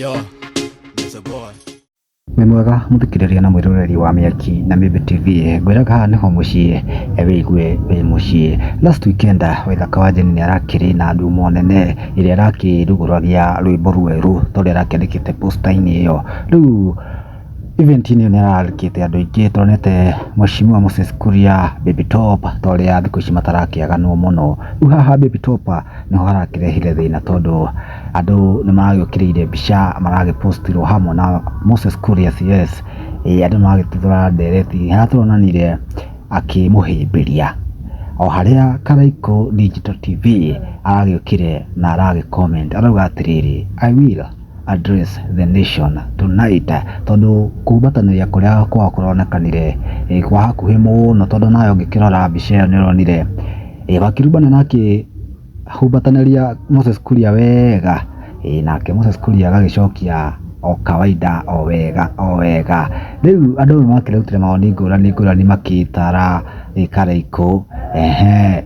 Yo, it's a boy. Wĩ mwega mũthikĩrĩria na mwĩroreri wa Mĩaki na Mĩmbi TV, ngwĩraga haha nĩho mũciĩ wĩigue wĩ mũciĩ. Last weekend Waithaka wa Jane nĩ arakĩrĩ na ndumo nene ĩrĩa arakĩrugũragia rwĩmbo rwerũ ta ũrĩa arakĩandĩkĩte poster-inĩ ĩyo. Rĩu event-inĩ ĩyo nĩ ĩrarĩkĩte andũ aingĩ tuonete Mheshimiwa Moses Kuria, Baby Top ta ũrĩa thikũ ici matarakĩaganwo mũno. Rĩu haha Baby Top nĩho harakĩrehire thĩna tondũ andũ nĩ maragĩũkĩrĩire mbica maragĩpostirwo hamwe na Moses Kuria CS, andũ nĩ maragĩtuthũra ndereti harĩa tũronanire akĩmũhĩmbĩria. O harĩa Karaikũ Digital TV aragĩũkire na aragĩ comment arauga atĩrĩrĩ, "I will address the nation tonight", tondũ kũhumbatanĩria kũrĩa kwao kũronekanire kwa hakuhĩ mũno, tondũ nawe ũngĩkĩrora mbica ĩyo nĩ ũronire Wakiruba nĩ akĩhumbatanĩria Moses Kuria wega, nake Moses Kuria agagĩcokia o kawaida o wega o wega. Rĩu andũ nĩ makĩrutire mawoni ngũrani ngũrani makĩtara Karaikũ,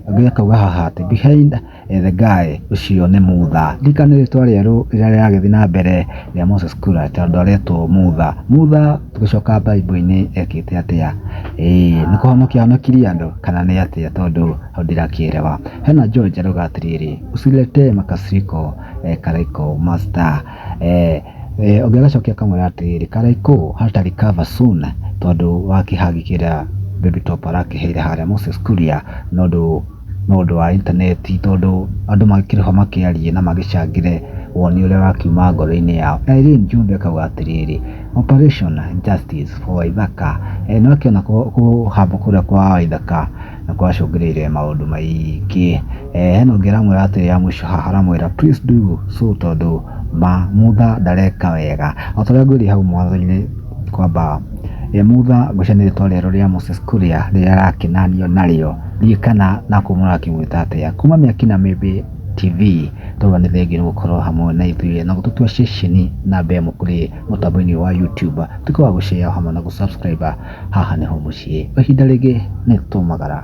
ũngĩ akauga haha atĩ behind the guy ũcio nĩ Mutha. Ririkana rĩtwa rĩerũ rĩrĩa rĩragĩthiĩ na mbere rĩa Moses Kuria tondũ aretwo Mutha. Mutha tũgĩcoka Bible-inĩ ekĩte atĩa? Ĩĩ nĩ kũhonokia ahonokirie andũ kana nĩ atĩa, tondũ hau ndirakĩerewa. Hena George arauga atĩrĩrĩ, "Usiletee makasiriko Karaikũ master." Ũngĩ agacokia akamwĩra atĩrĩrĩ, "Karaikũ hata recover soon", tondũ wa kĩhagi kĩrĩa Baby Top arakĩheire harĩa Moses Kuria no ũndũ wa intaneti, tondũ andũ makĩrĩ ho makĩarie na magĩcangĩre woni ũrĩa wakiuma ngoro-inĩ yao. Irene Jumbe akauga atĩrĩrĩ, "Operation Justice for Waithaka." Nĩ wakĩona kũhambwo kũrĩa kwa Waithaka nĩ kwacũngĩrĩirie maũndũ maingĩ. Hena ũngĩ aramwĩra atĩrĩ ya mũico haha aramwĩra, "Please do so", tondũ ma Mutha ndareka wega. O ta ũrĩa ngwĩrire hau mwanzo-inĩ kwamba Mutha ngwĩciria nĩ rĩtwa rĩerũ rĩa Moses Kuria rĩrĩa arakĩnanio narĩo, ndiũĩ kana nakũu mũrakĩmwĩta atĩa. Kuma Mĩaki na Mĩmbi TV twauga nĩ thengiũ nĩ gũkorwo hamwe na ithuĩ na gũtũtua ceceni namba ĩmwe kũrĩ mũtambo-inĩ wa YouTube. Tuĩka wa gũ share hamwe na gũ subscribe, haha nĩho mũciĩ. Kwa ihinda rĩngĩ nĩ twaumagara.